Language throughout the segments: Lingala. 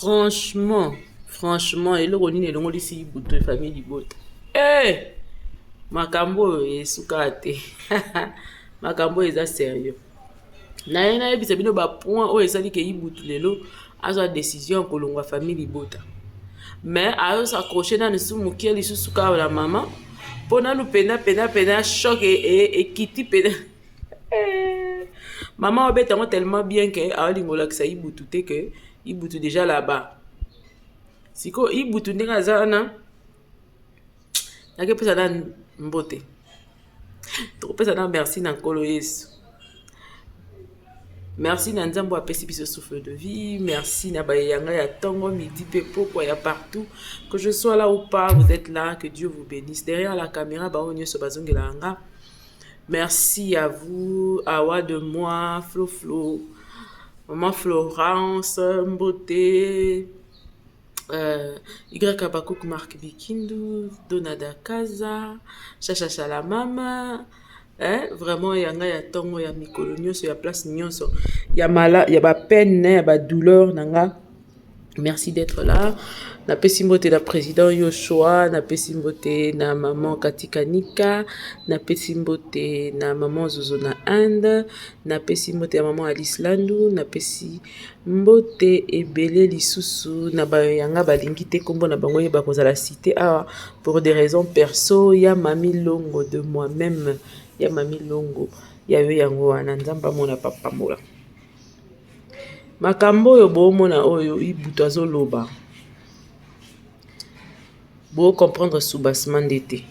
Franchement, franchement, eloko nini elongolisi Ibutu famille libota? Eh! Makambo oyo esukaka te. Makambo oyo eza sérieux. Naye nayebisa bino ba point oyo esali ke Ibutu lelo azwa décision ya kolongwa famille libota. Mais azo s'accrocher nanu su mokie lisusu kaka na mama mpo nanu pena pena pena choc ekiti pena. Eh, mama obeta yango tellement bien ke aolinga olakisa Ibutu te ke Ibutu déjà là-bas. Sikoyo Ibutu ndenge aza wana, nakepesa na mbote, tokopesa na merci na Nkolo Yesu, merci na Nzambe apesi biso souffle de vie, merci na bayanga ya ntongo, midi mpe pokwa ya partout, que je sois là ou pas, vous êtes là, que Dieu vous bénisse. Derrière la caméra, bango nyonso bazongelaka nga, merci à vous. Awa de moi, Flo Flo, maman Florence Mbote, Y Abakouk, Marc Bikindu, Donada Kaza, Chacha Chalamama, hein? Vraiment yanga ya ntongo, ya mikolo nyonso, ya place nyonso, ya mala, ya bapeine, ya badouleur na nga, merci d'être là. Napesi mbote na président Yoshua, napesi mbote na maman Katikanika, napesi mbote na maman Zozo na Inde, napesi mbote ya maman Alice Landu, napesi mbote ebele lisusu na bayanga balingi te nkombo na bango yeba kozala cité awa pour des raisons perso. Ya Mami Longo de moi-même, ya Mami Longo ya yo, yango wana Nzambe amona papambola. Makambo oyo boomona oyo Ibutu azoloba, bocomprendre soubassement nde te.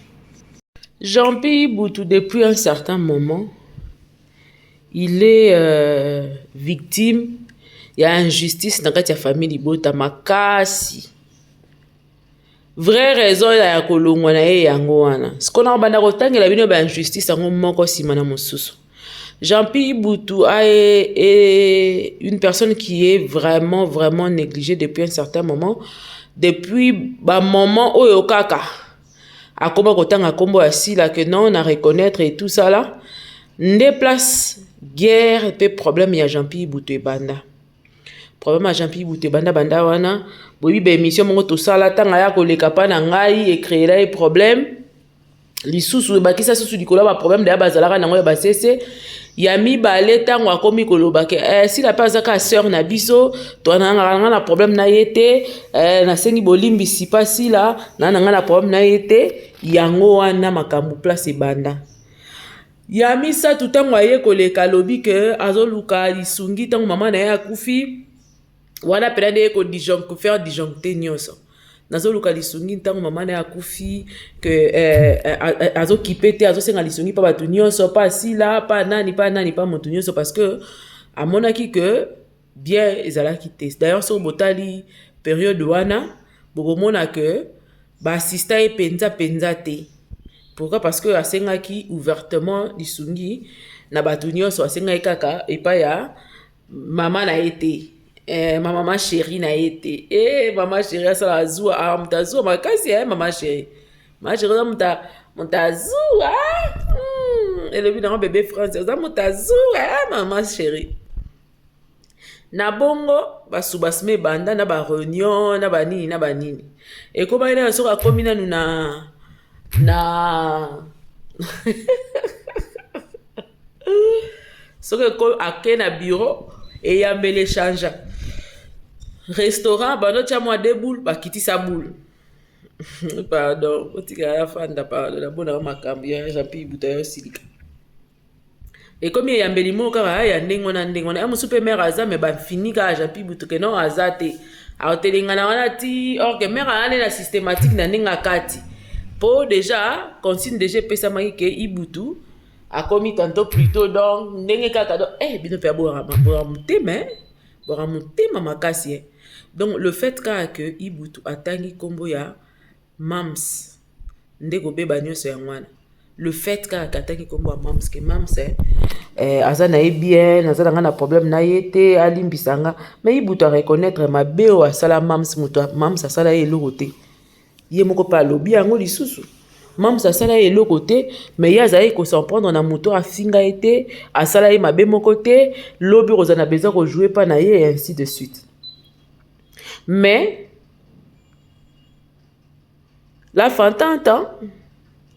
Jean-Pierre Ibutu, depuis un certain moment, il est victime ya injustice na kati ya famille libota makasi. Vraie raison ya kolongwa na ye yango wana. Sikoyo na kobanda kotangela bino bainjustice yango moko nsima na mosusu. Jean-Pierre Ibutu est une personne qui est vraiment, vraiment négligée depuis un certain moment. Depuis bamoment oyo kaka akoma kotanga nkombo ya Sila, que non, na reconnaître et tout ça là, nde place guerre mpe problème ya Jean-Pierre Ibutu ebanda. Problème ya Jean-Pierre Ibutu ebanda banda wana. Boyebi baémission moko tosala ntango aya koleka mpa na ngai, ecréela ye problème lisusu, ebakisa susu likolo ya baproblème deya bazalaka nango ya basese. Ya mibale, ntango akomi koloba ke Sila mpe aza kaka sœur na biso, toanangaka nga na problème na ye te, nasengi bolimbisi mpa Sila, naa na nga na problème na ye te. Yango wana makambo place ebanda. Ya misato, ntango aye koleka, alobi ke azoluka lisungi ntango mama na ye akufi. Wana mpena nde ye kofaire disjoncter nyonso. Nazoluka lisungi ntango mama na ye akufi, ke azokipe te, azosenga lisungi mpa bato nyonso, mpa Sila, mpa nani, mpa nani, mpa moto nyonso, parce que amonaki ke bien ezalaki te. D'ailleurs, soki botali période wana, bokomona ke baassista ye mpenza mpenza te. Pourquoi? Parce que asengaki ouvertement lisungi na bato nyonso, asengaki kaka epai ya mama na ye te, ma mama chérie na ye te. Mama chérie asala azuwa, ah, moto azuwa makasi, mama chérie, mama chérie oza moto azuwa, elobi nango bébé France, oza moto azuwa, mama chérie. Na bongo basubasima ebanda na baréunion na banini na banini, ekomaki nano soki akomi nanu na soki ake na bureau, eyambeli échange, restaurant banotya mwa deux boule, bakitisa boule. Pardon, otikala ya fanda, pardon, nabonaka makambo ya Jean-Pierre Ibutu ya osilika. Ekomi eyambeli moko kaka ya ndenge wana, ndenge wana ya mosusu mpe mare aza me bafini kaka Jean-Pierre Ibutu ke non, aza te, aotelengana wana ti or ke mare aza nde na systématique na ndenge akati, mpo déjà consigne déjà epesamaki ke Ibutu akomi tantôt plutôt. Donc ndenge kaka, donc bino mpe aboyaka motema, bwaka motema makasi. Donc le fait kaka ke Ibutu atangi nkombo ya Mams nde kobeba nyonso yango wana. Le fait kaka atangi nkombo ya Mams, ke Mams aza na ye bien, aza na ngai na problème na ye te, alimbisa nga. Mais Ibutu areconnaître mabe oyo asala Mams, moto Mams asala ye eloko te. Ye moko mpe alobi yango lisusu, Mams asala ye eloko te, mais ye azalaki kos'en prendre na moto afinga ye te, asala ye mabe moko te. Lobi kozala na besoin kojouer mpa na ye, et ainsi de suite. Mais la fantante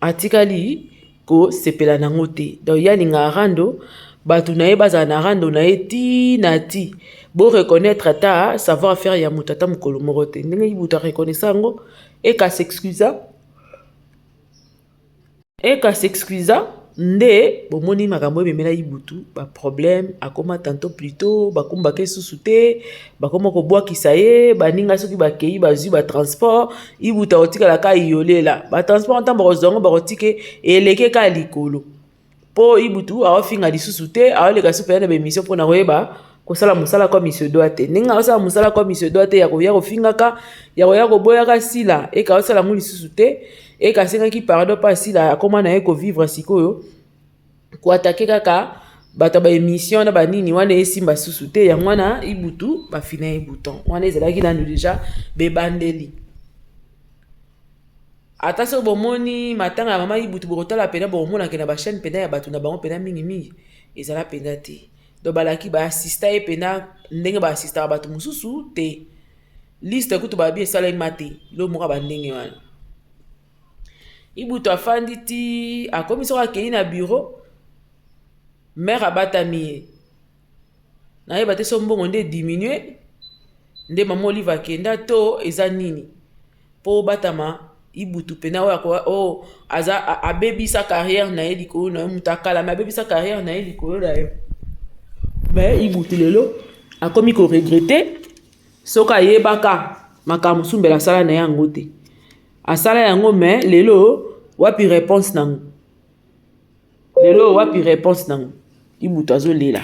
atikali kosepela nango te. Donc ye alingaka rando, bato na ye bazala na rando na ye ti na ti. Bo reconnaître ata savoir faire ya moto ata mokolo moko te. Ndenge Ibutu areconnaissa yango, eka s'excusa, eka s'excusa nde bomoni makambo oyo ememela Ibutu baproblème. Akoma tantôt plutôt bakumbaka esusu te, bakoma kobwakisa ye. Baninga soki bakei, bazwi batransport, Ibutu akotikala ka iyolela batransport. Ntango bakozwa yango, bakotike eleke ka likolo, mpo Ibutu aofinga lisusu te, aoleka su mpenza na baémission mpona koyeba kosala mosala comme il se doit te. Ndenge aosala mosala comme il se doit te, ya koya kofingaka, ya koya koboyaka Sila, eka aosala yango lisusu te. Eka asengaki pardon mpo asila, akóma na ye kovivre. Sikoyo koattaquer kaka bato ya baémission na banini wana esimba susu te. Yango wana Ibutu bafina ye bouton wana. Ezalaki nanu déjà bebandeli. Ata soki bomoni matanga ya mama Ibutu, bokotala mpena, bokomonake na bachaîne mpena ya bato na bango mpena mingimingi ezala mpenza te. Donc balaki baassista ye mpena ndenge baassistaka bato mosusu te. Liste kutu babi esalema te. Lo moko ya bandenge wana, Ibutu afandi ti akomi. Soki akei na bureau, mare abatami ye. Nayeba te so mbongo nde diminue nde mama Olive akenda to eza nini, mpo obatama Ibutu mpena oyo oyo aza abebisa carrière na ye likolo na ye. Moto akala me abebisa carrière na ye likolo na ye. Mais Ibutu lelo akomi koregretter. Soki ayebaka makambo mosusu, mbela asala na ye yango te. Asala yango, mais lelo wapi réponse nango? Lelo wapi réponse nango? Ibutu azolela.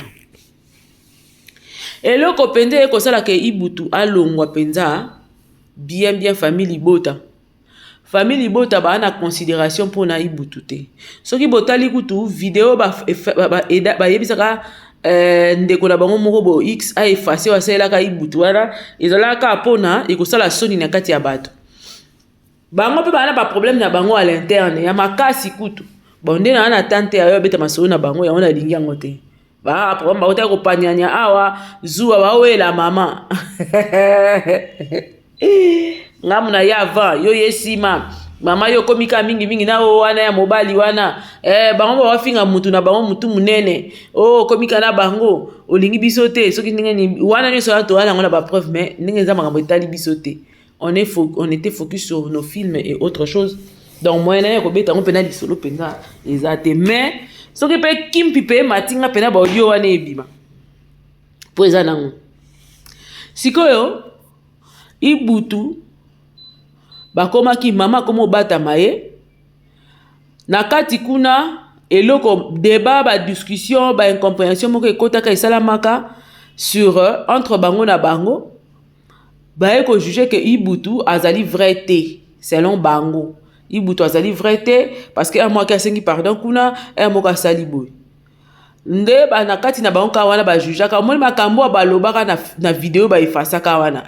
Eloko mpenza ekosalaka Ibutu alongwa mpenza bien bien, famille libota. Famille libota baa na considération mpona Ibutu te. Soki botali kutu video, bayebisaka ndeko na bango moko bo x aeffacer oyo asalelaka Ibutu wana. Ezalaka mpona ekosala soni na kati ya bato. Bango mpe baa na baproblème na bango à l'interne ya makasi kutu. Bon, nde na wana tante ayo abeta masolo na bango, yango nalingi yango te. Baa problème, bakotaki kopanyanya awa zuwa bawela mama ngamu na ye avant yo ye nsima mama yo okomi kaka mingimingi na oyo wana ya mobali wana. Bango bawafinga mutu na bango mutu monene oyo okomi kaka na bango, olingi biso te. Soki ndenge nini wana nyonso wana, toya nango na bapreuve, mais ndenge eza makambo etali biso te. On était focus sur nos films et autre chose. Donc moyen na ye kobeta yango mpena lisolo mpenza eza te. Mais soki mpe kimpi mpe matinga mpena baaudio wana ebima mpo eza nango. Sikoyo Ibutu bakomaki, mama akoma obatama ye na kati kuna. Eloko débat, badiscussion, baincompréhension moko ekotaka, esalamaka sur entre bango na bango. Baye kojuger ke Ibutu azali vrai te. Selon bango, Ibutu azali vrai te parce que un moko asengi pardon kuna, un moko asali boye. Nde na kati na bango kaka wana bajugeaka. Omoni makambo oyo balobaka na video baeffaçaka wana,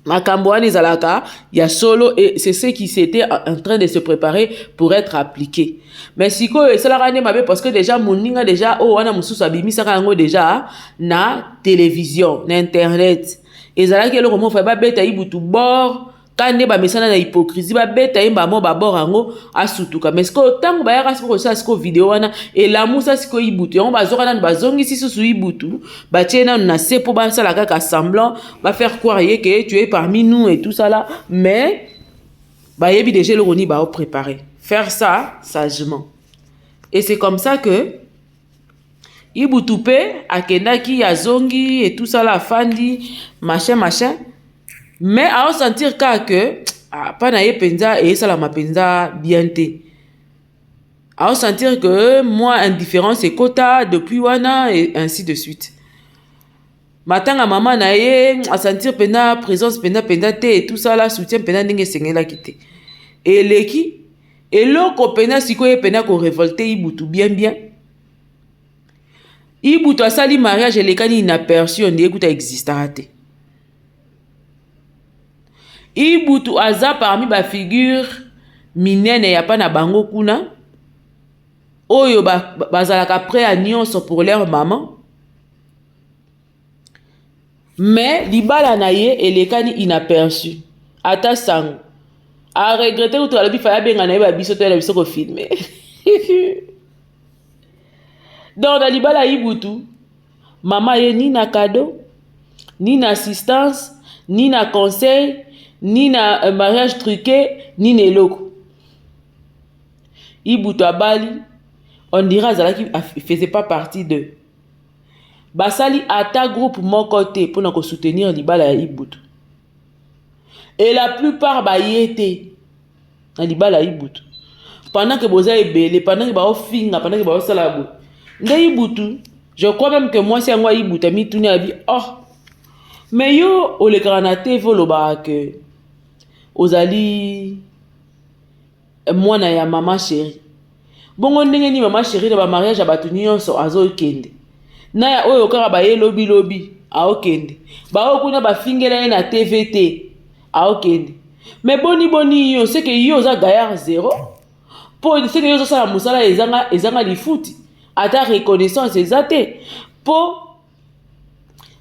makambo wana ezalaka ya solo et c'est ce qui s'était en train de se préparer pour être appliqué. Mais sikoyo esalaka nde mabe parce que déjà moninga déjà oyo wana mosusu abimisaka yango déjà na télévision, na internet. Ezalaki eloko moko, fai babeta Ibutu bord ka nde bamesana na hypocrisie, babeta ye mbamo babord yango asutuka. Mais sikoyo ntango bayaka sikoyo kosala sikoyo video wana, elamusa sikoyo Ibutu. Yango bazwaka nanu, bazongisi susu Ibutu, batie nanu na se mpo basala kaka semblant, bafaire croire ye ke tu es parmi nous et tout ça là. Mais bayebi déjà eloko nini baopréparer. Faire ça sagement et c'est comme ça que Ibutu mpe akendaki, azongi et tout ça là, afandi, machin machin, mais aosentir kaka ke mpa na ye mpenza eyesalama mpenza bien te. Aosentir que mwa indifférence ekota depuis wana et ainsi de suite. Matanga mama na ye, asentir mpenza présence mpenza mpenza te et tout ça là, soutien mpenza ndenge esengelaki te. Eleki eloko mpenza sikoyo ye mpenza korévolter Ibutu bien bien. Ibutu asali mariage elekani inaperçu, nde ekuta existaka te. Ibutu aza parmi bafigure minene ya pa na bango kuna oyo bazalaka prêt ya nyonso pour leur maman. Mais libala na ye elekani inaperçu. Ata sango. A regretter kutu alobi fallait abenga na ye ba biso toyela biso ko filmer. Donc na libala ya Ibutu, mama ye ni na cadeau, ni na assistance, ni na conseil, ni na euh, mariage truqué, ni na eloko. Ibutu abali, on dirait azalaki faisait pas partie d'eux. Basali ata groupe moko te pona ko soutenir libala ya Ibutu. Et la plupart baye te na libala ya Ibutu. Pendant que boza ebele, pendant que baofinga, pendant que baosala boye. Nde Ibutu, je crois même que mwasi yango ya Ibutu amituni abi oh mais yo olekaka na TV olobaka que ozali mwana ya mama chérie. Bongo ndenge nini mama chérie na ba mariage ya bato nyonso azokende na ya oyo kaka baye lobi lobi aokende baoyo kuna bafingela ye na tv te aokende me boni boni yo seke yo oza gaillard zero mpo seke yo ozosala mosala ezanga, ezanga lifuti ata reconnaissance eza te mpo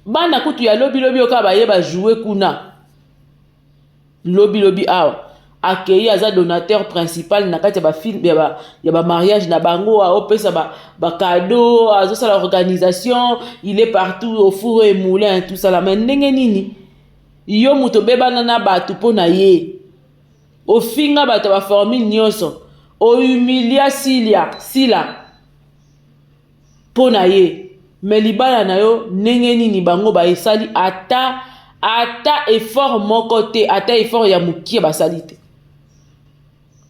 bana kutu ya lobi lobi oyo kaka baye bajoue kuna Lobi lobi awa akeyi aza donateur principal na kati ya ba film ya ba, ya ba mariage na bango aopesa ba, ba cadeau azosala organisation il est partout au four et moulin tout ça la mais ndenge nini yo moto obebana na bato mpo na ye ofinga bato ya baformule nyonso ohumilia silia sila mpo na ye mais libala na yo ndenge nini bango baesali ata ata effort moko te ata effort ya mokie basali te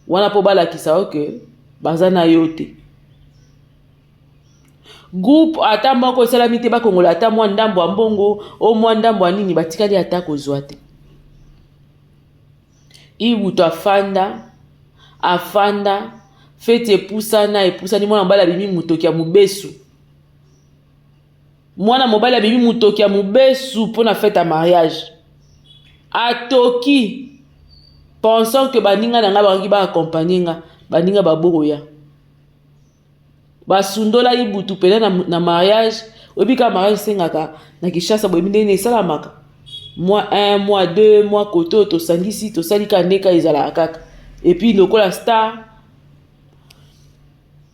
wana mpo balakisa yo ke baza na yo te groupe ata moko esalami te bakongola ata mwa ndambo ya mbongo o mwa ndambo ya nini batikali ata kozwa te ibutu afanda afanda feti epusana epusani mwana mobali abimi motoki ya mobesu Mwana mobali abimi mutoki ya mubesu mpo na fete ya mariage. Atoki pensant que baninga na nga bakoki ba accompagner nga, baninga babokoya. Basundola Ibutu pena na, na mariage. Oyebi kaka mariage esengaka na Kinshasa boyebi ndenge esalamaka. Mwa 1, mwa 2, mwa koto tosangisi tosali kaka ndeka ezalaka kaka. Et puis lokola star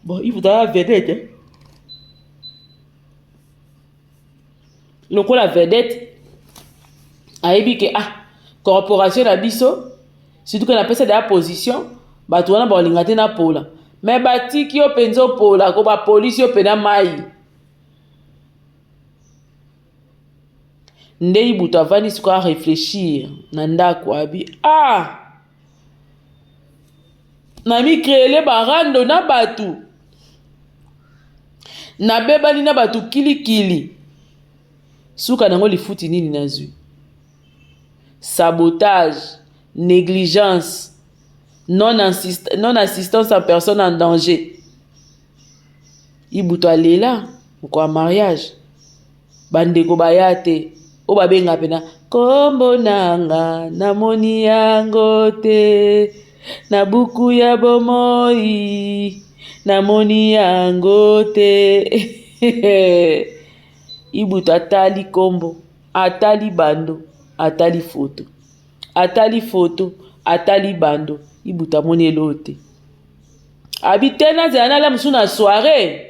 bon Ibutu aza vedette eh? Lokola vedette ayebi ke ah corporation na biso surtout ke napesa deja position bato wana bakolinga te napola me batiki yo mpenza opola ko bapolisi yo mpena mai nde ibutu avandi sikoyo areflechir na ndako abi ah na mi créele barando na bato nabebani na bato kilikili suka nango lifuti nini nazwi sabotage négligence non, assist, non assistance en personne en danger ibutu alela mokolo ya mariage bandeko baya te oyo babenga mpena kombo nanga namoni yango te na buku ya bomoi namoni yango te ibutu atali kombo atali bando atali foto atali foto atali bando ibutu amoni eloo te abi te nazela nala mosusu na soiree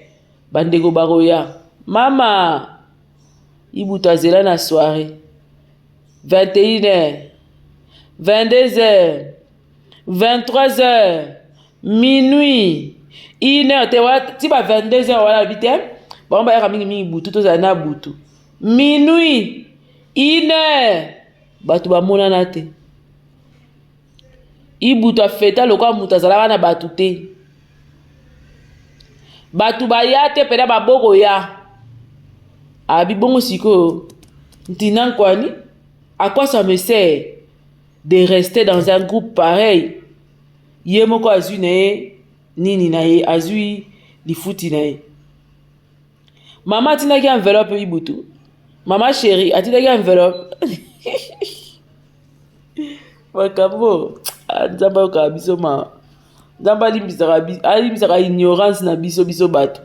bandeko bakoya mama ibutu azela na soiree 21 h 22 h 23 h minuit 1 heure te wana ti ba 22 h wana alobi te bango bayaka mingimingi butu tozala na butu minuit 1 heure bato bamonana te Ibutu afeta lokola moto azalaka na bato te. Bato baya te pena baboko ya. Abi bongo sikoyo Ntina Nkwani, à quoi ça me sert de rester dans un groupe pareil? Ye moko azwi na ye nini na ye, azwi lifuti na ye. Mama atindaki enveloppe Ibutu. Mama chérie atindaki enveloppe. Makambo ah, Nzambe ayokaka biso mawa. Nzambe alimbisaka alimbisaka ignorance na biso biso bato.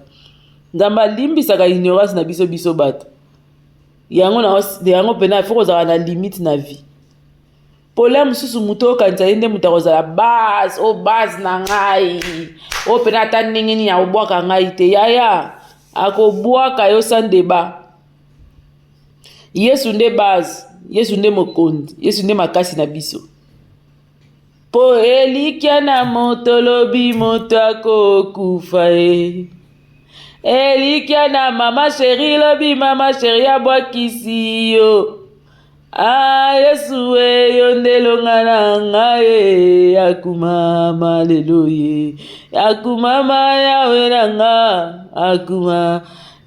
Nzambe alimbisaka ignorance na biso biso bato. Yango na yango mpena faut kozala na limite na vie. Pole mosusu moto okanisa ye nde moto akozala base o base na ngai oyo mpena ata ndenge nini akobwaka ngai te yaya akobwaka yo sans débat. Yesu nde base, Yesu nde mokonzi, Yesu nde makasi na biso. Po elikya na moto lobi moto akokufa e. Elikya na mama sheri lobi mama sheri abwakisi yo. Ah Yesu e yo nde longa na ngai e akumama lelo ye akumama yawe na nga akuma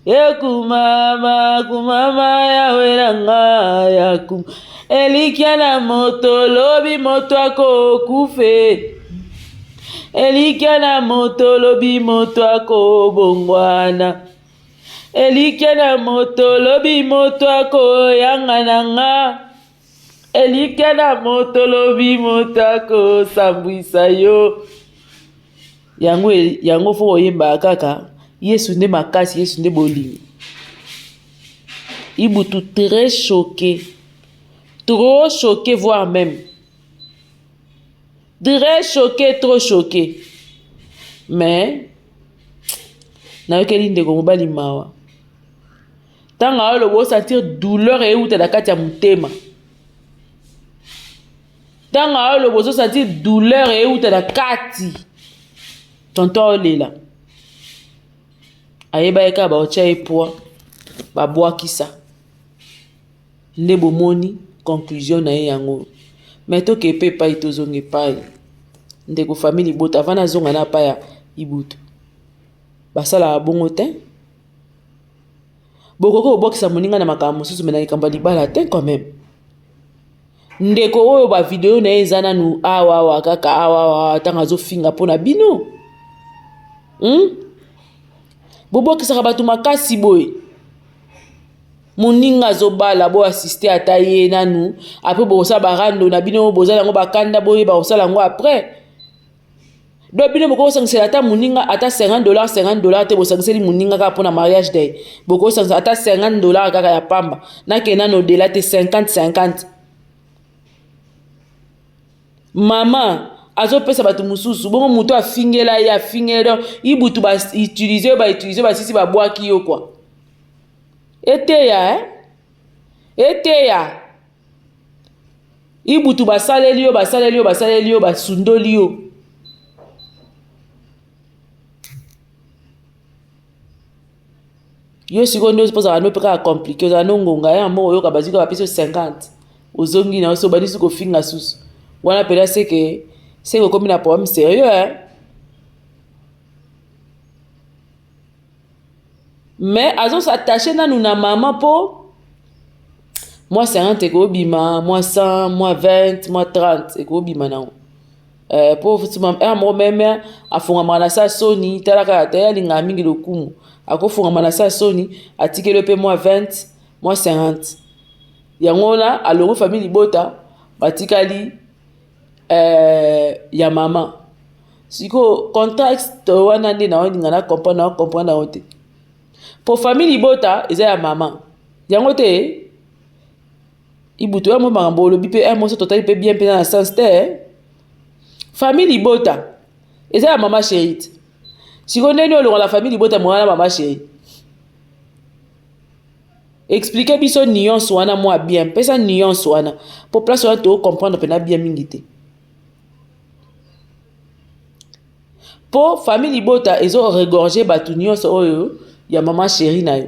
ekumama kumama yawe na ngai akum elikya na moto lobi moto akokufe elikya na moto lobi moto akobongwana elikya na moto lobi moto akoyanga na nga elikya na moto lobi moto akosambwisa yo yango yango fo koyembaka kaka yesu nde makasi yesu nde bolingo ibutu très choqué trop choqué voire même très choqué trop choqué mais nayokeli ndeko mobali mawa ntango aoloba osentir douleur euta na kati ya motema ntango aoloba ozosentir douleur euta na kati tonton aolela ayebaki kaka baotya ye poids babwakisa nde bomoni conclusion na ye yango me toke mpe epai tozonga epai ndeko famille libota avant nazonga na epai ya ibutu basalaka bongo te bokoki kobwakisa moninga na makambo mosusu me na likambo ya libala te quand même ndeko oyo bavideo na ye eza nanu awa awa kaka awa awa ntango azofinga mpo na bino hmm? Bobwakisaka bato makasi boye. Moninga azobala bo assiste ata ye nanu apres bokosala barando na bino boza yango bakanda boyeba kosala yango après donc bino bokoki kosangisela ata moninga ata 50 dollars 50 dollars te bosangiseli moninga kaka mpona mariage day bokoki kosangisa ata 50 dollars kaka ya pamba nakende nano odela te 50 50 Mama azopesa bato mosusu bongo moto afingela ye afingela donc ibutu ba utiliser yo ba utiliser basisi babwaki yo kwa eteya eh? eteya ibutu basaleli yo basaleli yo basaleli yo basundoli yo Yo sikoyo nde ozala no pe kaka complique ozala no ngonga ya moko oyoka bazwi kaka bapesi yo 50 ozongi na yo so obandi su kofinga susu wana pena seke seke okomi na problème sérieux hein? Mais azo s'attacher nanu na mama po mwa 50 ekobima mwa 100 mwa 20 mwa 30 ekobima nango Eh, po heure moko meme afongamaka na sa soni tala kaka te alingaka mingi lokumu akofongama na sa soni atikeli yo mpe mwa 20 mwa 50 yango wana alongwe famille libota batikali eh, ya mama sikoyo contexte wana nde naolinga na comprendre na comprendre yango te po famille libota eza ya mama yango te Ibutu ya makambo olobi pe un moso totali pe bien pena na sens te eh. Famille libota eza ya mama chérie te. Sikoyo ndenge olongola famille libota mwana mama chérie. Expliquer biso nuance wana mwa bien, pesa nuance wana po place wana to comprendre pena bien mingi te. Po famille libota ezo regorger batu nionso oyo ya maman cherie na yo.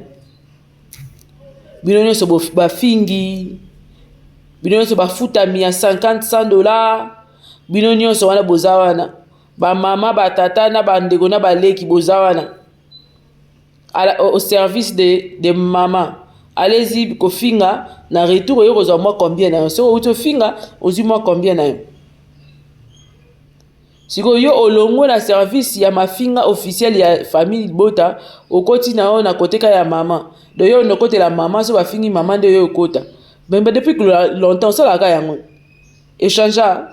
Bino nionso bafingi, bino nionso bafutami ya 50 100 dollars, bino nionso wana boza wana. Ba mama, ba tata na ba ndeko na ba leki boza wana. Au service de mama. Allez-y kofinga na retour oyo kozwa mwa combien na yo. Soki outi ofinga ozwi mwa combien na yo. Sikoyo yo olongwe na service ya mafinga officiel ya famille libota okoti na yo na koteka ya mama donc yo okotela mama so bafingi mama nde yo okota mais depuis longtemps osalaka yango echangea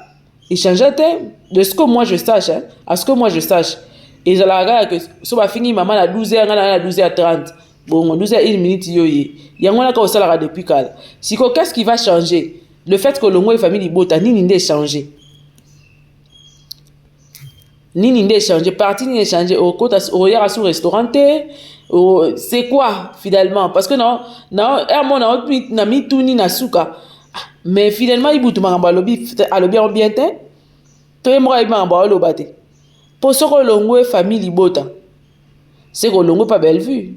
echangea te de ce que moi je sache hein, à ce que moi je sache ezalaka kaka ke so bafingi mama na 12 heures nga na 12 heures 30 Bongo 12 heures 1 minute yo ye. Yango wana kaka osalaka depuis kala. Sikoyo qu'est-ce qui va changer? Le fait que olongoli famille libota nini nde echanger? Nini nde echanger? Parti nini echanger? Okota oyaka sur restaurant te? C'est quoi finalement? Parce que na na heure moko na mituni na suka. Ah, mais finalement Ibutu makambo alobi alobi yango bien te. To ye moko ayebi makambo aloba te. Po soki olongwe famille libota c'est que olongwe pa Bellevue.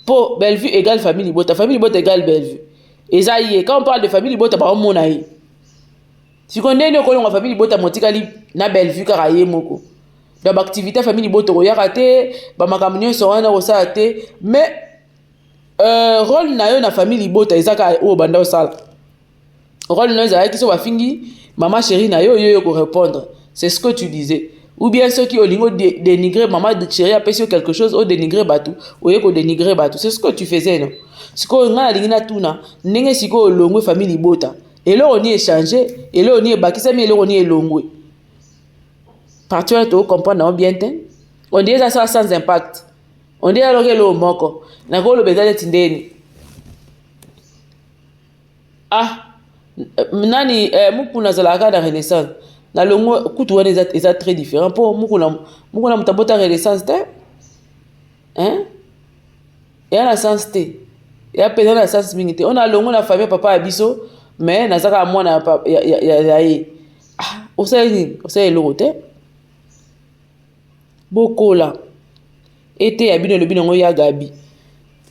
Po Bellevue égale famille libota, famille libota égale Bellevue. Eza ye, quand on parle de famille libota baomona ye. Sikoyo ndenge okolongwa famille libota motikali na Bellevue kaka ye moko. Donc ba activité famille libota okoyaka te, ba makambo nyonso wana okosala te, mais rôle na yo na famille libota eza kaka oyo banda osala. Rôle na yo ezalaki so bafingi mama chérie na yo, yo yo korépondre. C'est ce que tu disais. Ou bien soki olingi odénigrer mama chérie apesi yo quelque chose, odénigrer bato, oye kodénigrer bato. C'est ce que tu faisais, non? Sikoyo ngai nalingi natuna ndenge sikoyo olongwe famille libota, eloko nini echanger? Eloko nini ebakisami? Eloko nini elongwe? Parti wana tokocomprendre yango bien te. On dirait eza sala sans impact, on dirait aloki eloko moko nakoloba eza neti ndeni ah nani Mukuna azalaka na Renaissance na longo kutu wana eza très différent mpo Mukuna Mukuna moto abota Renaissance te, hein? Eya na sens te, eya mpenza na sens mingi te. Oyo alongo na famille papa ya biso, mais naza kaka mwana ya ye. Ah, osali nini? Osali eloko te. Bokola ete ya bino elobi nango ya Gabi.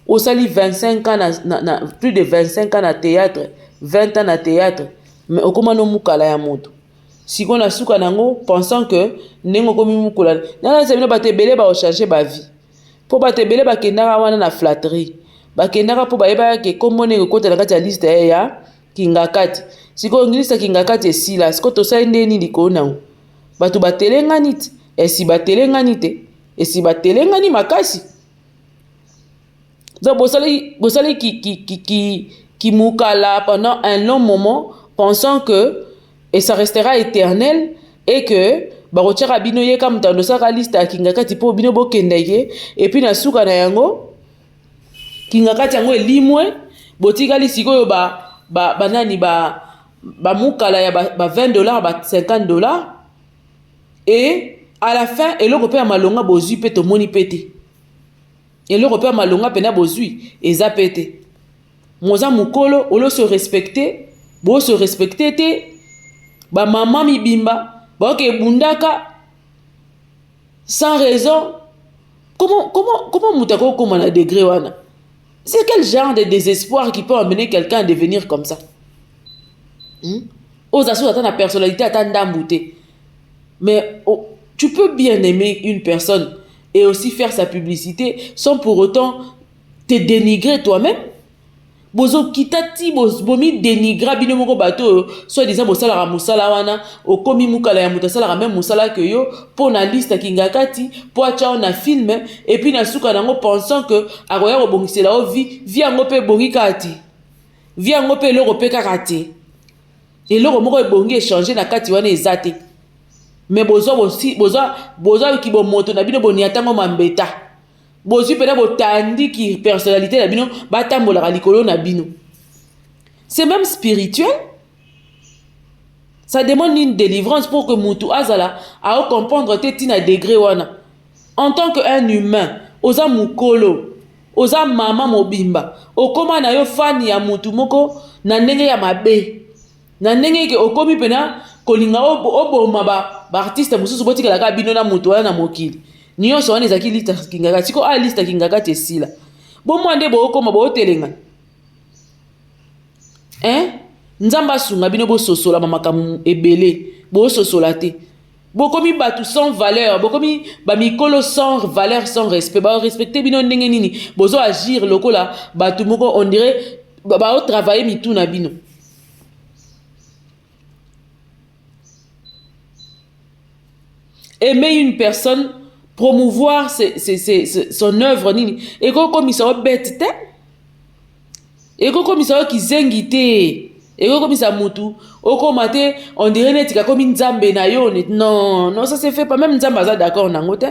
Osali 25 ans na plus de 25 ans na théâtre, 20 ans na théâtre, mais okóma no mokala ya moto. Sikoyo na suka nango, pensant que ndenge okomi mokula nana bino, bato ebele baochange bavie, mpo bato ebele bakendaka wana na flatterie, bakendaka mpo bayebaka ke kombo ndenge ekota na kati ya liste ya Kingakati. Sikoyo liste ya Kingakati esila, sikoyo tosali nde nini likolo nango? Bato batelengani te, esi batelengani te, esi batelengani makasi. Donc bosali kimukala pendant un long moment, pensant que et ça restera éternel et que bakotiaka bino ye ka moto osalaka liste ya Kingakati mpo bino bokendeke. Et puis na suka na yango, Kingakati yango elimwe, botikali sikoyo banani bamukala ya ba 20 $, ba 50 $. Et à la fin, eloko mpe ya malonga bozwi mpe tomoni mpe te. Eloko mpe ya malonga mpena bozwi eza mpe te. Moza mokolo olo se respecte, bose respecte te. Bamama mibimba baoke ebundaka sans raison. Comment moto akokóma na degré wana? C'est quel genre de désespoir qui peut amener quelqu'un à devenir comme ça? Oza so ata na personnalité ata ndambu te, mais oh, tu peux bien aimer une personne et aussi faire sa publicité sans pour autant te dénigrer toi-même. Bozokita ti bomidénigra bino moko. Bato oyo soi-disant bosalaka mosala wana, okomi mokala ya moto asalaka même mosala ke yo mpo na liste ya Kingakati, mpo atya yo na film. Et puis na suka nango, pensant que akoya kobongisela yo vie, vie yango mpe ebongi kaka te, vie yango mpe eloko mpe kaka te. Eloko moko ebongi echange na kati wana eza te. Mais bozwa bozwa bomoto na bino, bonia ntango mambeta bozwi mpena, botandiki personnalité na bino, batambolaka likolo na bino. C'est même spirituel, ça demande une délivrance pour que mutu azala aocomprendre te ntina degré wana. En tant que un humain, oza mokolo, oza mama mobimba, okóma na yo fani ya mutu moko na ndenge ya mabe, na ndenge ke okomi mpena kolinga oboma baartiste mosusu, botikalaka bino na moto wana na mokili nyonso. Wana ezalaki liste Kingakati. Sikoyo a liste Kingakati esila, bomwa nde bookóma bootelengana, hein? Nzambe asunga bino bososola bamakambo ebele. Bososola te, bokomi bato sans valeur, bokomi bamikolo sans valeur, sans respect. Barespecte bino ndenge nini? Bozo agir lokola bato moko, on dirait baotravaille mitu na bino. Aimer une personne, promouvoir son œuvre, nini ekokomisa yo bête te, ekokomisa yo kizengi te, ekokomisa mutu okóma te on dirait neti kakomi nzambe na yo. Non, non, ça se fait pas. Même nzambe aza d'accord nango te.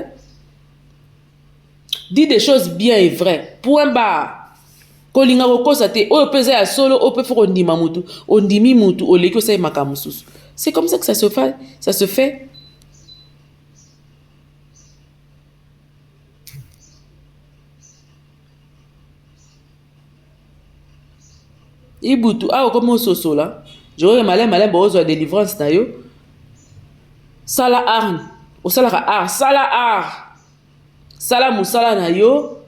Dis des choses bien et vrai. Point barre. Kolinga kokosa te. Oyo pe eza ya solo, oyo pe faut kondima mutu. Ondimi mutu, oleki osali makambo mosusu. C'est comme ça que ça se fait. Ça se fait. Ibutu awa okomi ososola jokoke maleme maleme bokozwa delivrance na yo sala art osalaka art sala art sala mosala na yo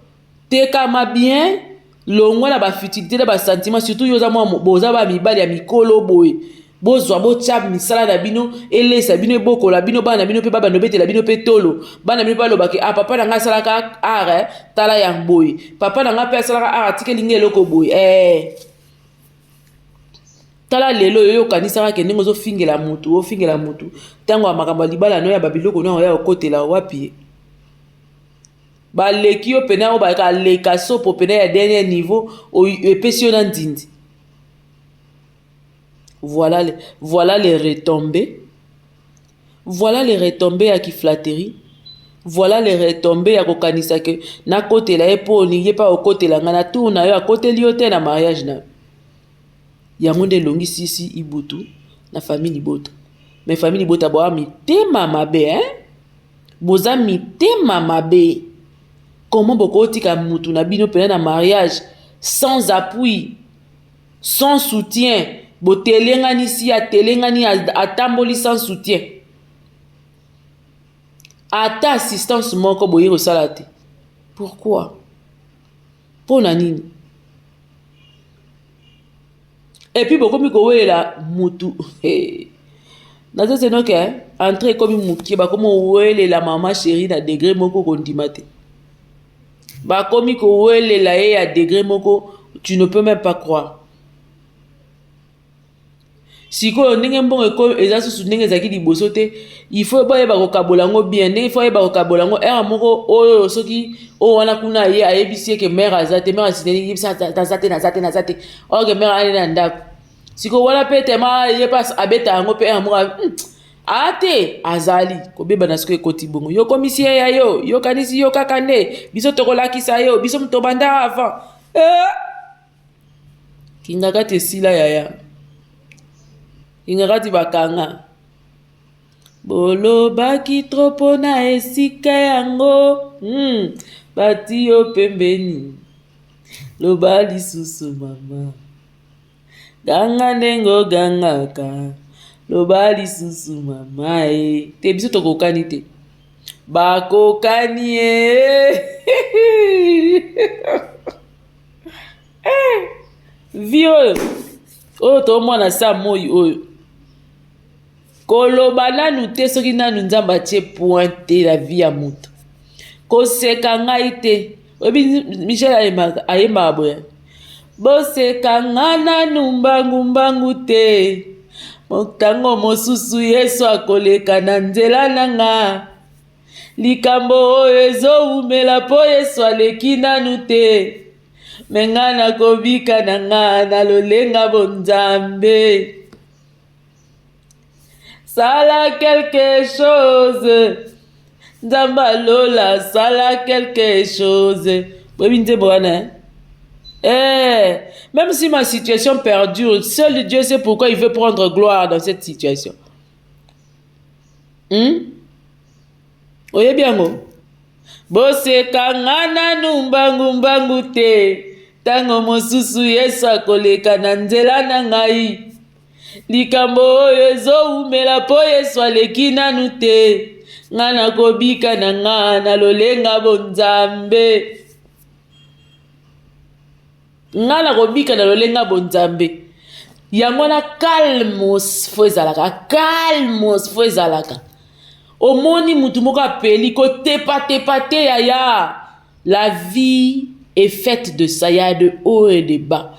tekama bien longwa na bafutilité na basentiment surtout yo oza mwa boza ba mibali ya mikolo boye Bozwa botia misala na bino elesa bino ebokola bino bana na bino pe babanda obetela bino pe tolo bana bino pe baloba ke ah papa na ngai asalaka art eh, tala yang boye papa na ngai pe asalaka art atikeli ngai eloko boye eh. Tala lelo yo okanisaka ke ndenge ozofingela mutu ofingela mutu ntango ya makambo ya libala no ya babiloko no ya okotela wapi ye baleki yo pena oyo baleka sopo pena ya dernier niveau epesi yo na ndindi Voilà, voilà les retombées. Voilà les retombées ya kiflatterie. Voilà les retombées ya kokanisa ke nakotela ye mpo olingi ye mpe akokotela ngai na tour na yo akoteli yo te na mariage na yo. Yango nde elongisi si Ibutu na famille libota. Mais famille libota boa mitema mabe hein? Boza mitema mabe. Comment bokotika mutu na bino pena na mariage sans appui? Sans soutien botelenganisi ye atelengani atamboli sans soutien ata assistance moko boye kosala te pourquoi mpo na nini epuis bokomi kowelela mutu hey. Nazo se noke entrée ekomi mukie bakomi kowelela mama chérie na degre moko kondima te bakomi kowelela ye ya degre moko tu ne peux même pas croire sikoyo ndenge mbongo eza susu ndenge ezalaki liboso te il faut bayeba kokabola yango bien ndenge faut ayeba kokabola yango heure moko oyo soki oyo wana kuna ye ayebisi ye ke mare aza te mare asineli yebisa aza te naza te naza te or ke mare ayei na ndako sikoyo wana mpe tema ye mpe abeta yango mpe heure moko a te azali kobebana sikoyo ekoti bongo yo okomisi ye ya yo yokanisi yo kaka nde biso tokolakisa yo biso moto tobanda avant eh! Kingakati esila yaya kingakati bakanga bolobaki trop mpona esika yango bati yo pembeni loba lisusu mama Ganga ndenge ogangaka loba lisusu mama e te biso tokokani te bakokani e eh, vi oyo oyo tomona sa moi oyo Koloba nanu te soki nanu Nzambe atie point te na vie ya moto. Koseka ngai te. Oyebi Michel ayembaka ayembaka boye. Boseka nga nanu mbangu mbangu te. Motango mosusu Yesu akoleka na nzela na nga. Likambo oyo ezowumela mpo Yesu aleki nanu te. Me nga nakobika na nga na lolenga bonzambe. Sala quelque chose Nzambe alola sala quelque chose boyebi nzembo wana eh, même si ma situation perdure seul Dieu sait pourquoi il veut prendre gloire dans cette situation Oyebi yango boseka nga nanu mbangu mbangu te ntango mosusu Yesu akoleka na nzela na ngai Likambo oyo ezowumela mpo Yesu aleki nanu te. Nga nakobika na nga na lolenga bonzambe. Nga nakobika na lolenga bonzambe. Yango wana calmos fo ezalaka, calmos fo ezalaka. Omoni mutu moko apeli kotepatepa te yaya. La vie est faite de ça, ya de haut et de bas.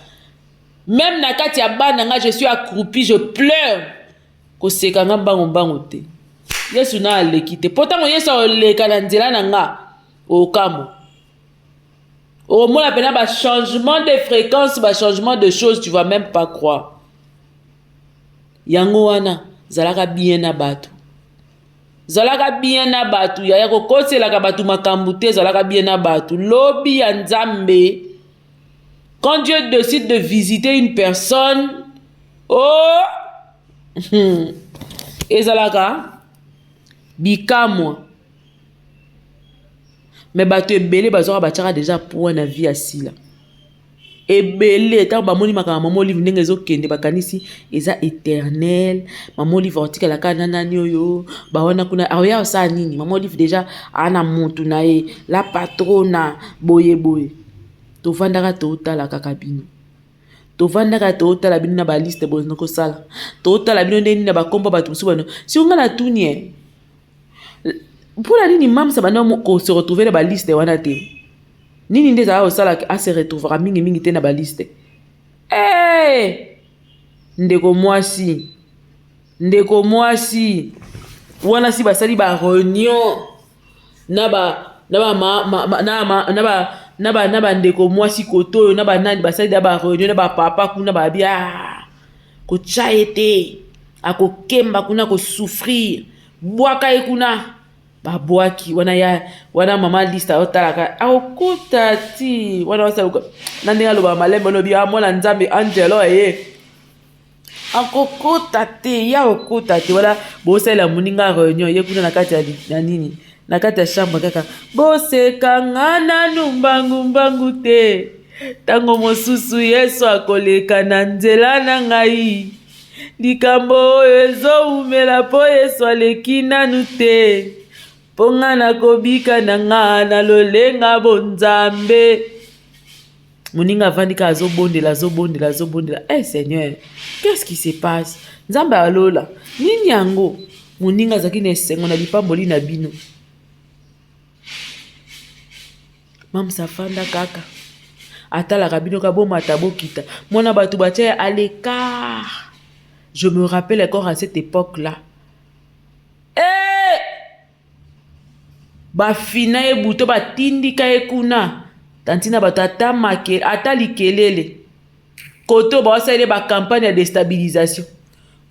Meme na kati ya bana nga je suis accroupi je pleure koseka nga mbangu mbangu te yesu na aleki te po ntango yesu akoleka na nzela na nga okamwa okomona mpena ba changement de fréquence ba changement de choses tu vas même pas croire yango wana zalaka bien na bato. Zalaka bien na bato yaya, kokoselaka bato makambo te, zalaka bien na bato. Lobi ya Nzambe, quand Dieu décide de visiter une personne, oh, ezalaka bikamwa. Mais bato ebele bazwaka, batiaka déjà point na vie ya Sila. Ebele, ntango bamoni makambo Mama Olive ndenge ezokende, bakanisi eza éternel. Mama Olive aotikala kaka na nani oyo bawana kuna, aoya osala nini? Mama Olive déjà aa na motu na ye, la patrona, boye boye. Tovandaka, totala kaka bino, tovandaka, totala bino na baliste boye kosala, totala bino ndenge nini na bakombo bato mosusu bano. Si nga na tuni e, mpona nini Mamsa banda kose retrouver na baliste wana te? Nini nde ezalaka kosala ase retrouvaka mingimingi te na baliste? Hey! Ndeko mwasi, ndeko mwasi wana, si basali baréunion na ba na ba ma, ma, ma, na, ma, na ba na ba na bandeko mwasi koto oyo na banani, basali na baréunion na bapapa kuna, babi ah, kotya ye te, akokemba kuna, kosouffrir, bwaka ye kuna. Babwaki wana ya wana. Mama liste aotalaka, akokota ti wana, osala na ndenge alobaka malembe, olobi ah, mwana Nzambe Angelo eye, akokota te, ya okota te. Wana bosalela moninga réunion, ye kuna na kati ya nini, na kati ya chambre kaka, bosekanga nanu mbangu mbangu te, ntango mosusu Yesu akoleka na nzela na ngai. Likambo oyo ezowumela mpo Yesu aleki nanu te, mpo nga nakobika na nga na lolenga bonzambe. Moninga avandi kaka, azobondela, azobondela, azobondela. Eh Seigneur, qu'est-ce qui se passe? Nzambe alola nini yango? Moninga azalaki na esengo na lipamboli na bino. Mamsa afanda kaka, atalaka bino ka bomata bokita. Mwana bato batia ye à l'écart. Je me rappelle encore à cette époque là, eh! Bafina ye buto, batindika ye kuna tantina bato, ata make, ata likelele kote oyo baosaleli bacampagne ya déstabilisation,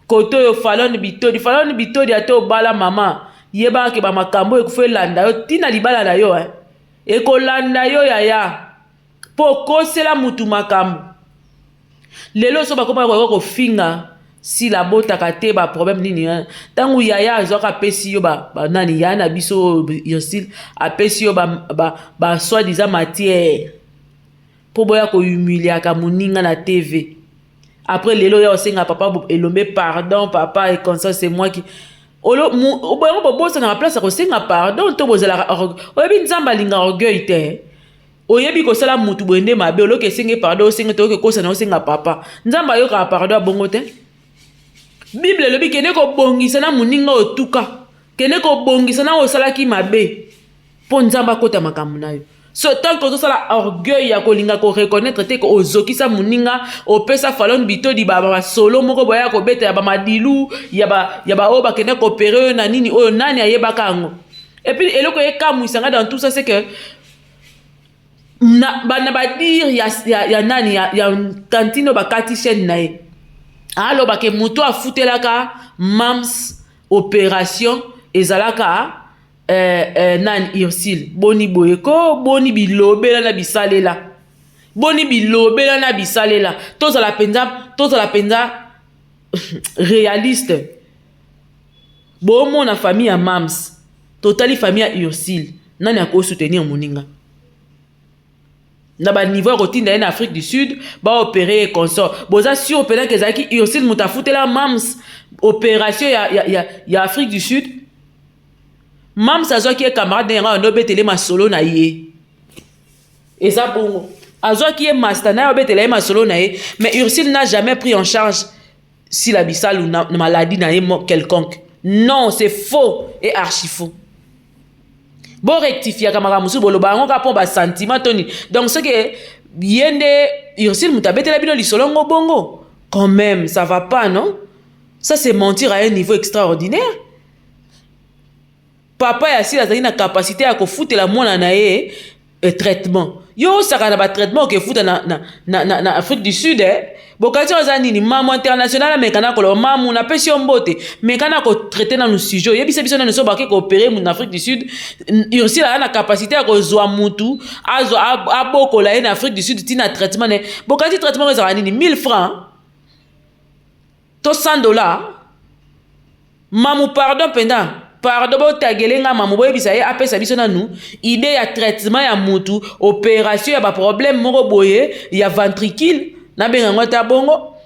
kote oyo Falone Bitodi, Falone Bitodi, ata obala mama, yebaka ke bamakambo oyo ekufa elanda yo ntina libala na yo, eh. Ekolanda yo yaya, mpo okosela mutu makambo. Lelo so bakoma koyoka kofinga Sila abotaka te, baproblème nini? Ntango yaya azwaka, apesi yo banani, yaya na biso Ursile apesi yo ba soi-disant matière mpo boya kohumiliaka moninga na TV. Après lelo oya osenga papa Elombe pardon, papa et comme ça, c'est moi qui boyango. Bobosanaka place ya kosenga pardon to bozalaka. Oyebi Nzambe alinga orgueil te. Oyebi kosala mutu boye nde mabe, oloki esenge pardon, osenge te, oyoki ekosana, osenga papa. Nzambe ayokaka pardon ya bongo te. Bible elobi kende kobongisa na moninga otuka, kende kobongisa na oyo osalaki mabe, mpo Nzambe akota makambo na yo. So tant que ozosala orgueil ya kolinga koreconnaître te ozokisa moninga, opesa Falone Bitodi basolo moko boya kobeta ya bamadilu ya baoyo bakende koopérer oyo na nini oyo, nani ayebaka yango? Et puis eloko ekamwisanga dans tout ça, c'est que na badire ya nani, ya tantine oyo bakati chaîne na ye, alobaka moto afutelaka Mams opération ezalaka nani, Ursile. Boni boye ko, boni bilobela na bisalela, boni bilobela na bisalela. Tozala mpenza, tozala mpenza réaliste. Bomona famille ya Mams, totali famille ya Ursile, nani akosoutenir moninga na baniveau ya kotinda ye na Afrique du Sud baopérer ye consort? Boza sûr mpenza ke ezalaki Ursile moto afutela Mams opération ya Afrique du Sud? Mams azwaki ye camarade yango, ando obetele masolo na ye, eza bongo, azwaki ye master na ye, obetela ye masolo na ye. Mais Ursile n'a jamais pris en charge Sila Bisalu na maladie na ye quelconque. Non, c'est faux et archi faux. Borectifiaka makambo mosusu, boloba yango kaka mpo basentiment to nini. Donc soki ye nde Ursile moto abetela bino lisolo ngo bongo, quand même ça va pas. Non, ça c'est mentir à un niveau extraordinaire. Papa ya Sila azalaki na capacité ya kofutela mwana na ye traitement. Yo osaka na batraitement okefuta na, na, na, na, na Afrique du Sud eh? Bokati oza nini mamu international ameka na koloba mamu napesi yo mbote meka na kotraite nanu sujet oyebisa biso nanu so bake koopere mutu na Afrique du Sud. Ursule aza na capacité ya kozwa mutu azwa abokola ye na Afrique du Sud ntina traitement na ye. Bokati traitement ezalaka nini 1000 francs to 100 $? Mamu, pardon mpenza, pardon, botagele nga mamu, boyebisa ye apesa biso nanu idée ya traitement ya mutu, opération ya baproblème moko boye ya ventricule, nabenga yango ata bongo,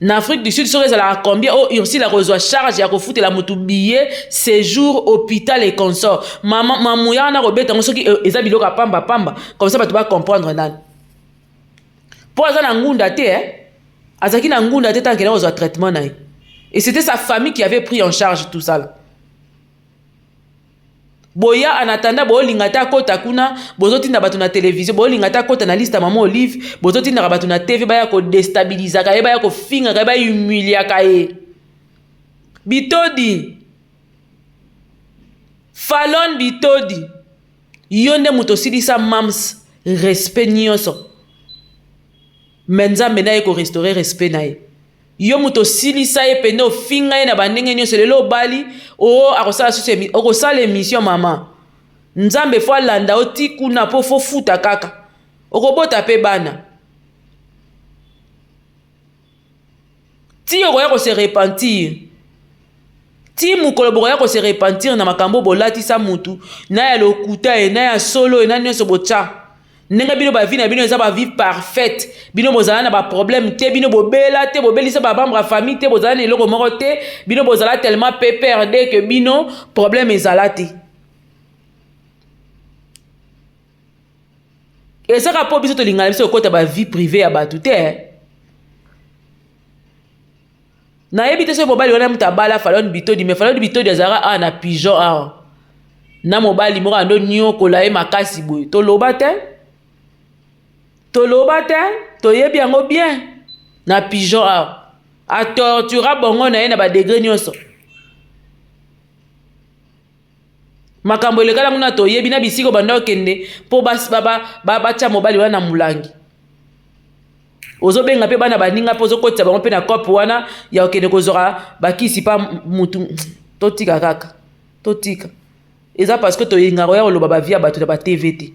na Afrique du Sud, soki ezalaka combien oyo Ursule akozwa charge ya kofutela motu billet, séjour, hôpital et consort. Mamu ya wana kobeta yango soki eza biloko ya pamba pamba comme ça, bato bacomprendre nani mpo aza na ngunda te, eh? Azalaki na ngunda te tant kozwa traitement na ye et c'était sa famille qui avait pris en charge tout ça là. Boya en attendant, bolinga te akota kuna, bozotinda bato na télévision, bolinga te akota na liste ya mama Olive, bozotindaka bato na TV baya kodestabilizaka ye, baya kofingaka ye, bahumiliaka ye. Bitodi Falon, Bitodi, yo nde moto osilisa mams respect nyonso, me Nzambe na ye korestaurer respect na ye. Yo moto osilisa ye pene, ofinga ye na bandenge nyonso. Lelo obali o akosala susu, okosala émission. Mama, Nzambe fo alanda yo ti kuna mpo fo futa kaka, okobota mpe bana ti okoya kose repentir, ti mokolo bokoya kose repentir na makambo bolatisa mutu na ya lokuta ye na ya solo ye na nyonso botya. Ndenge bino bavie na bino eza bavie parfaite, bino bozala na baproblème te, bino bobela te, bobelisa bamembre ya famille te, bozala na eloko moko te, bino bozala tellement PPRD que bino problème ezala te. Ezaka mpo biso tolingana biso kokɔta bavie privée ya bato te. Nayebi te soki mobali wana moto abala Falon Bitodi, mais Falon Bitodi azalaka awa na pigeon awa na mobali moko ando niokola ye makasi boye. Toloba te, toloba te, toyebi yango bien. Na pigeon awa atortura bongo na ye na badegré nyonso. Makambo elekala kuna toyebi na bisika obanda okende mpo batya mobali wana na molangi. Ozobenga mpe bana baninga mpe ozokotisa bango mpe na cope wana ya kokende kozwaka bakisi pa mutu. Totika kaka, totika. Eza parce que tolingaka koya koloba bavie ya bato na batv te,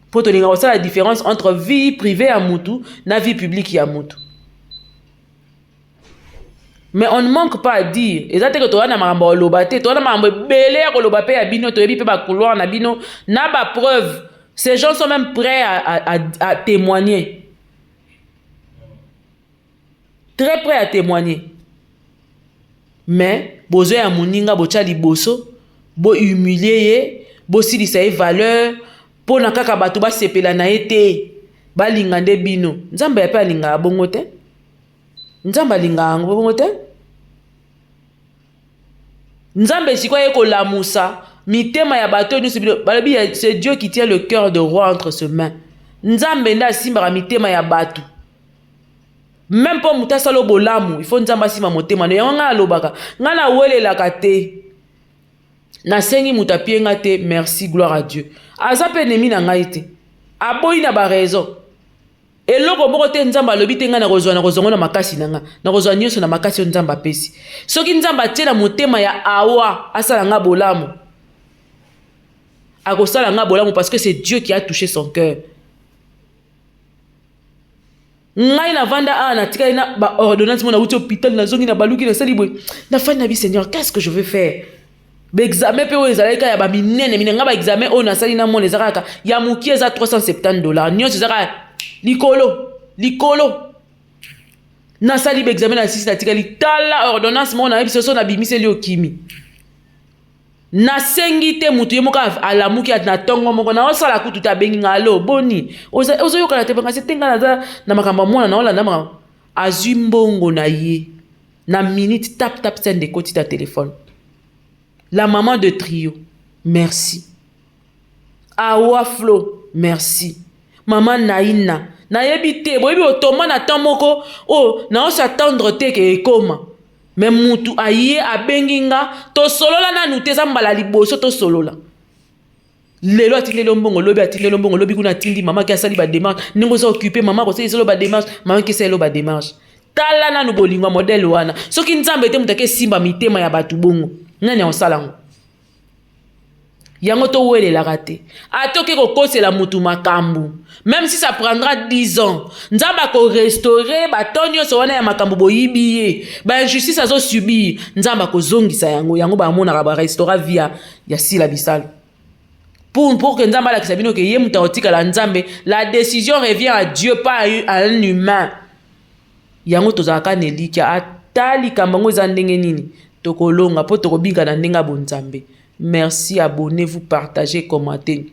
mpo tolingaka kosala différence entre vie privée ya mutu na vie publique ya mutu. Mais on ne manque pas à dire. Eza te ke toza na makambo ya koloba te, toza na makambo ebele ya koloba mpe ya bino. Toyebi mpe bacouloir na bino na bapreuve. Ces gens sont même prêts à témoigner, très prêts à témoigner, mais bozwa ya moninga botya liboso, bohumilie ye, bosilisa ye valeur mpo na kaka bato basepela na ye te, balinga nde bino. Nzambe ya mpe alingaka bongo te, Nzambe alingaka yango bongo te. Nzambe sikoyo aye kolamusa mitema ya bato nyonso. Bino balobi c'est Dieu qui tient le cœur de roi entre ses mains. Nzambe nde asimbaka mitema ya bato. Même mpo moto asala bolamu, il faut Nzambe asimba motema no. Yango ngai alobaka, ngai nawelelaka te, nasengi moto apie nga te. Merci, gloire à Dieu, aza mpe ennemi na ngai te, aboyi na baraison eloko moko te. Nzambe alobi te ngai nakozwa, nakozwa ngo na makasi na nga, nakozwa nyonso na makasi oyo Nzambe apesi. Soki Nzambe atie na motema ya awa asala nga bolamu, akosala nga bolamu parce que c'est Dieu qui a touché son cœur. Ngai navanda awa, natikali na baordonnance mo, nauti hôpital, nazongi na baluki, nasali boye, nafandi na bi: Seigneur, qu'est ce que je vais faire? Baexamen mpe oyo ezalaki kaka ya baminene minene. Ngai baexamen oyo nasali na mona eza kaka ya mokie, eza 370 $, nyonso eza kaka likolo likolo. Nasali baexamen na sisi, natikali, tala ordonnance moko, nayebi soso nabimiseli okimi. Nasengi te, motu ye moko alamuki na ntongo moko, naosala kutu te, abengi nga: "Alo, boni, ozoyokana te?" Bangasi te, nga naza na makambo ya mwana, naolanda makambo. Azwi mbongo na ye na minute, tap tap, send, ekoti ta telefone. La maman de trio, merci. Awa Flo, merci. Mama Naina, nayebi te, boyebi otoma na temps moko oyo naosattendre te ke ekoma, me mutu aye abengi nga, tosolola nanu te, eza mbala liboso tosolola. Lelo atindeli yo mbongo, lobi atindeli yo mbongo, lobi kuna atindi mama ke asali badémarche. Ndenge oza occupé, mama akosalisa yo badémarche, mama ke esali yo badémarche. Tala nanu bolingo ya modèle wana. Soki Nzambe te moto ake esimba mitema ya bato bongo, nani akosala yango? Yango towelelaka te. Ata oke kokosela motu makambo, même si ça prendra 10 ans, Nzambe akorestaurer bato nyonso wana ya makambo boyibi ye, bainjustice azosubir, Nzambe akozongisa yango. Yango bamonaka barestaurer vie ya Sila Bisalo pour que Nzambe alakisa bino ke ye moto akotikala Nzambe. La décision revient à Dieu, pas à un humain. Yango tozalaka na elikya. Ata likambo yango eza ndenge nini, tokolonga mpo tokobika na ndenge ya bonzambe. Merci, abonnez-vous, partagez, commentez.